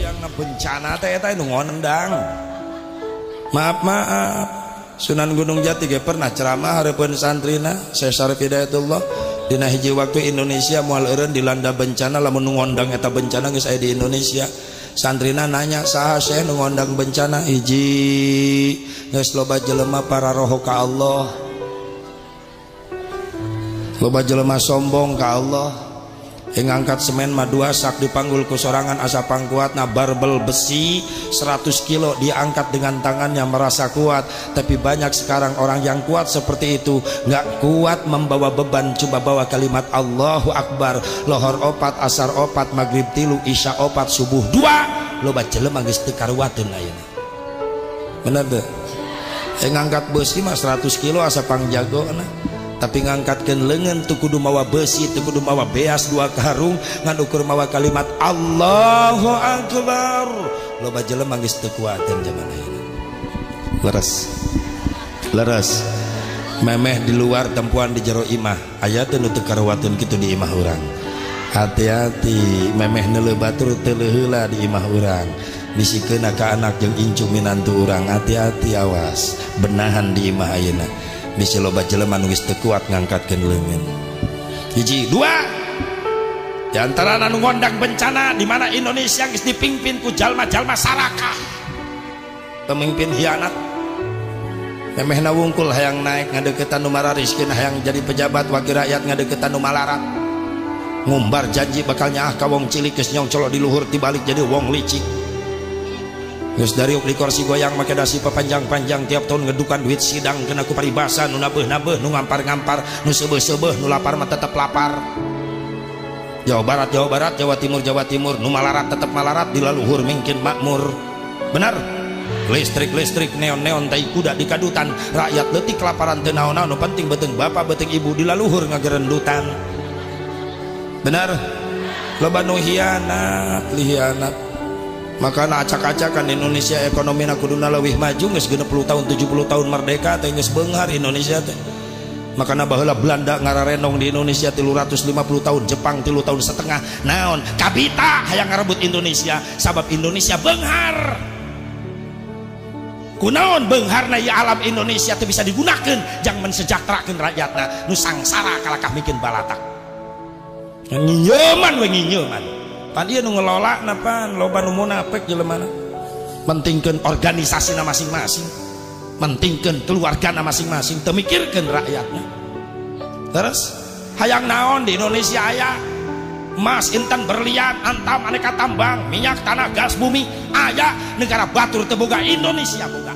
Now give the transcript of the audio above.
Biangna bencana teh eta nu ngondang. Maaf maaf, Sunan Gunung Jati ge pernah ceramah hareupeun santrina Syekh Syarif Hidayatullah dina hiji waktu Indonesia moal eureun dilanda bencana lamun nu ngondang eta bencana geus aya di Indonesia. Santrina nanya saha Syekh nu ngondang bencana? Hiji geus loba jelema para roho ka Allah, loba jelema sombong ka Allah, yang ngangkat semen mah 2 sak dipanggul ku sorangan asa pangkuatna, barbel besi 100 kilo diangkat dengan tangannya merasa kuat. Tapi banyak sekarang orang yang kuat seperti itu nggak kuat membawa beban, coba bawa kalimat Allahu Akbar, lohor 4, asar 4, maghrib 3, isya 4, subuh 2, loba jelema geus teu karuateun ayeuna. Bener teu? Yang ngangkat besi mah 100 kilo asa pangjagona, tapi ngangkatkeun leungeun teu kudu mawa besi, teu kudu mawa beas 2 karung, ngan ukur mawa kalimat Allahu Akbar, loba jelema geus teu kuateun zaman ayeuna. Leres. Leres. Memeh di luar tempuan di jero imah, aya teu nu teu karuateun kitu di imah urang. Hati-hati, memeh neuleuh batur teu heula di imah urang. Bisikeun ka anak jeung incu minantu urang, hati-hati awas, benahan di imah ayeuna. Bisi loba jelema nu geus teu kuat ngangkatkeun leungeun. Hiji, dua. Di antara nu ngondang bencana di mana Indonesia geus dipimpin ku jalma-jalma sarakah, pemimpin hianat. Memehna wungkul hayang naik ngadeukeutan nu marariskeun, hayang jadi pejabat wakil rakyat ngadeukeutan nu malarat. Ngumbar janji bakal nyaah ka wong cilik geus nyongcolo di luhur tibalik jadi wong licik. Geus dariuk di kursi goyang make dasi papanjang-panjang tiap tahun ngedukan duit sidang kena ku paribasa nu nabeuh-nabeuh nu ngampar-ngampar nu seubeuh-seubeuh nu lapar mah tetep lapar. Jawa Barat Jawa Barat Jawa Timur Jawa Timur nu malarat tetep malarat di laluhur mingkin makmur. Benar? Listrik-listrik neon-neon tai kuda di kadutan, rakyat leutik kelaparan teu naon-naon nu penting beuteung bapak beuteung ibu di laluhur ngagerendutan. Benar? Loba nu hianat, lihianat. Makana acak-acakan Indonesia ekonomina kuduna leuwih maju geus 60 tahun 70 tahun merdeka teh geus beunghar Indonesia teh. Makana baheula Belanda ngararenong di Indonesia 350 tahun, Jepang 3 tahun setengah. Naon? Kabita hayang ngarebut Indonesia sabab Indonesia beunghar. Kunaon beungharna ieu alam Indonesia teh bisa digunakeun jang mensejahterakeun rakyatna nu sangsara kalakah mikeun balatak. Nginyeman we nginyeman. Pan ieu nu ngelola napan loba nu munafik jelemana. Pentingkeun organisasina masing-masing, pentingkeun keluargana masing-masing, teu mikirkeun rakyatna. Terus hayang naon di Indonesia aya emas, intan, berlian, antam, aneka tambang, minyak, tanah, gas bumi, aya negara batur teu boga Indonesia boga.